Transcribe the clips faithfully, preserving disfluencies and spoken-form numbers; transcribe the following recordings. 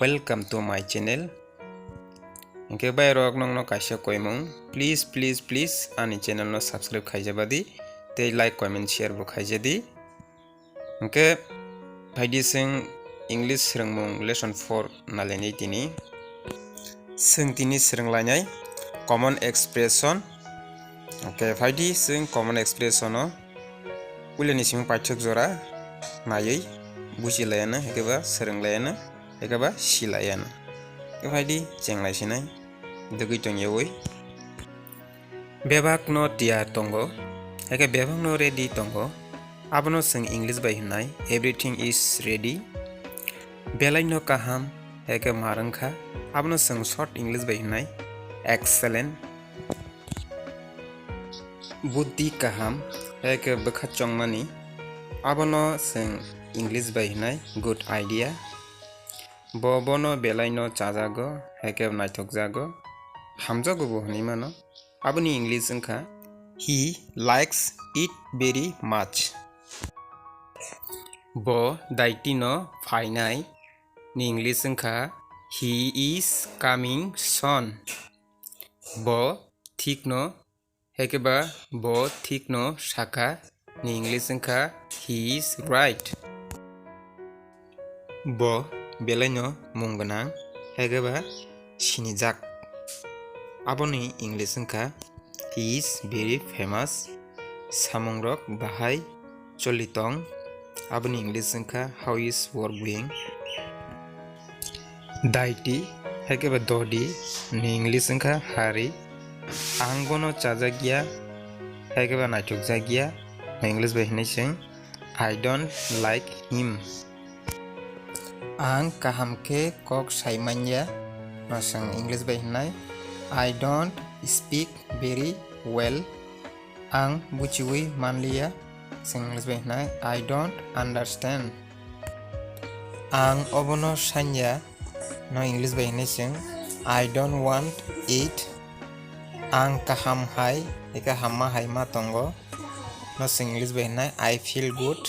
Welcome to my channel. Hwnkhe bai rok nokno kaisa koimung, please, please, please ani channel no subscribe khaijabadi tei like, comment, share bo khaijadi. Hwnkhe phaidi chwng English swrwngmung lesson four nalainai tini. Chwng tini swrwnglainai common expression. Hwnkhe phaidi chwng common expression o puilani simi paithak jora naiwi bujilaiyano, hwnkhe ba swrwnglaiyano, hwnkhe ba silaiyano. Hwnkhe phaidi chenglai sinai dwgwi tongyawi. Bebakno tiyar tongo, hwnkhe bebakno ready tongo. Abono chwng English bai hwnnai, "Everything is ready." Belaino kaham, hwnkhe mar wngkha. Abono chwng short English bai hwnnai, "Excellent." Buddhi kaham, hwnkhe bwkha chongmani. Abono chwng English bai hwnnai, "Good idea." Bo bono belaino chajago, hwnkhe naithokjago, hamjago bo hwnwi mano. Aboni English wngkha, "He likes it very much." Bo daitino phainai ni English wngkha, "He is coming soon." Bo thikno, hwnkhe ba bo thikno sakha ni English wngkha, "He is right." Bo belaino mung gwnang, hwnkhe ba sinijak. Aboni English wngkha, "He is very famous." Samungrok bahai choli tong. Aboni English wngkha, "How is work going?" Daiti, hwnkhe ba dodi ni English wngkha, "Hari." Ang bono chajakya, hwnkhe ba naithokjakya. English bai hwnwi chwng, "I don't like him." Ang kaham khe kok sai manya, no chwng English bai hwnai, "I don't speak very well." Ang buchiwi manliya, chwng English bai hwnai, "I don't understand." Ang obono sanya, no English bai hwnwi chwng, "I don't want it." Ang kaham hai, eka hamma hai ma tongo, no chwng English bai hwnai, "I feel good."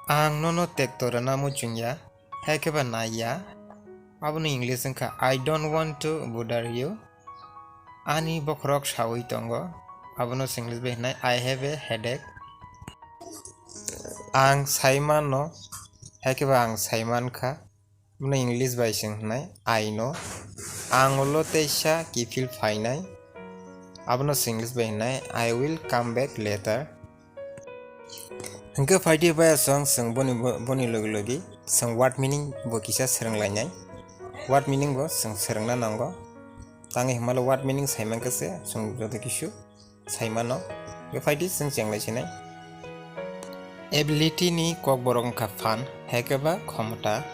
Ang nono tekto rwna muchungya, hwnkhe ba naiya. Abono English wngkha, "I don't want to bother you." Ani bokhorok sawi tongo. Abono English bai hwnai, "I have a headache." Ang sai mano, hwnkhe ba ang sai mankha. Abono English bai chwng hwnai, "I know." Ang ulo teisa kiphil phainai. Abono English bai hwnai, "I will come back later." Hwnkhe phaidi bai aswng chwng boni, boni logi logi chwng word meaning bo kisa swrwnglainai. Word meaning bo chwng swrwngna nango. Tangwi hwnmalo word meaning saimankhe se chwng joto kisu saimano. Hwnkhe phaidi chwng chenglai sinai. Ability ni kokborok wngkha phan, hwnkhe ba khomota.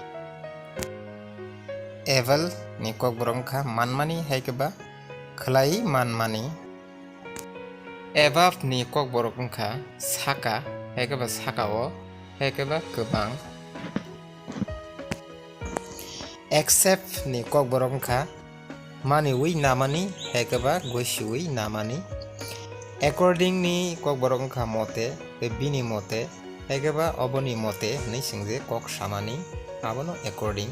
Able ni kokborok wngkha manmani, hwnkhe ba khwlai manmani. Above ni kokborok wngkha saka, hwnkhe ba saka-o, hwnkhe ba kwbang. Except ni kokborok wngkha maniwi namani, hwnkhe ba goisiwi namani. According ni kokborok wngkha mote, tei bini mote, hwnkhe ba oboni mote hwnwi chwng je kok samani, abono according.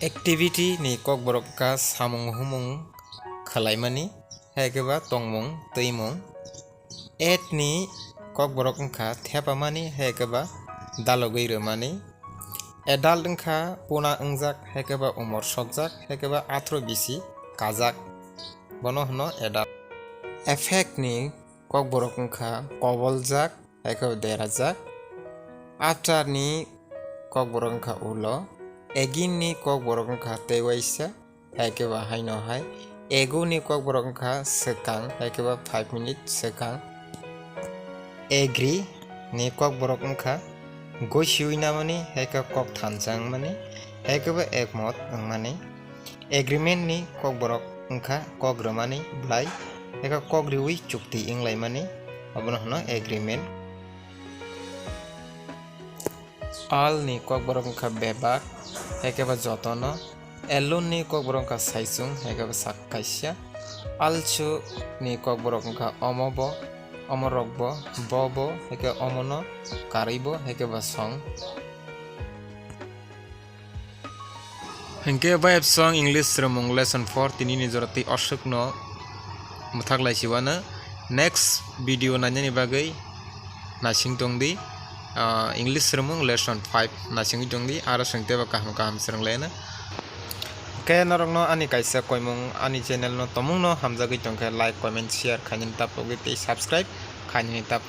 Activity ni kokborok wngkha samung humung khwlaimani, hwnkhe ba tongmung twimung. At ni kokborok wngkha thepamani, hwnkhe ba dalogwi rwmani. Adult wngkha puna wngjak, hwnkhe ba umor sokjak, hwnkhe ba athro bisi kajak, bono hwno adult. Effect ni kokborok wngkha koboljak, hwnkhe ba derajak. After ni kokborok wngkha ulo. Again ni kokborok wngkha tei waisa, hwnkhe ba haino hai. Ago ni kokborok wngkha swkang, hwnkhe ba five minute swkang. Agree ni kokborok wngkha goisiwi namani, hwnkhe kok thansa wngmani, hwnkhe ba ekmot wngmani. Agreement ni kokborok wngkha kok rwmani bwlai, hwnkhe kok riwi chukti wnglaimani, abono hwno agreement. All ni kokborok wngkha bebak, hwnkhe ba jotono. Alone ni kokborok wngkha saichung, hwnkhe ba sak kaisa. Also ni kokborok wngkha omo bo, omo rok bo, bo bo, hwnkhe omono, karwi bo, hwnkhe ba song. Hinkhe bai absong English swrwngmung lesson four tini ni jora tei aswkno mwthak lai siwano. Next video nainani bagwi naising tongdi. Ah, English swrwngmung lesson five naisingwi tongdi, aro swngteba kaham kaham swrwnglaino. Khe norokno ani kaisa koimung ani channel no tomungno hamjagwi tongkhe like, comment, share khainani tapogwi tei subscribe khainani tapogwi.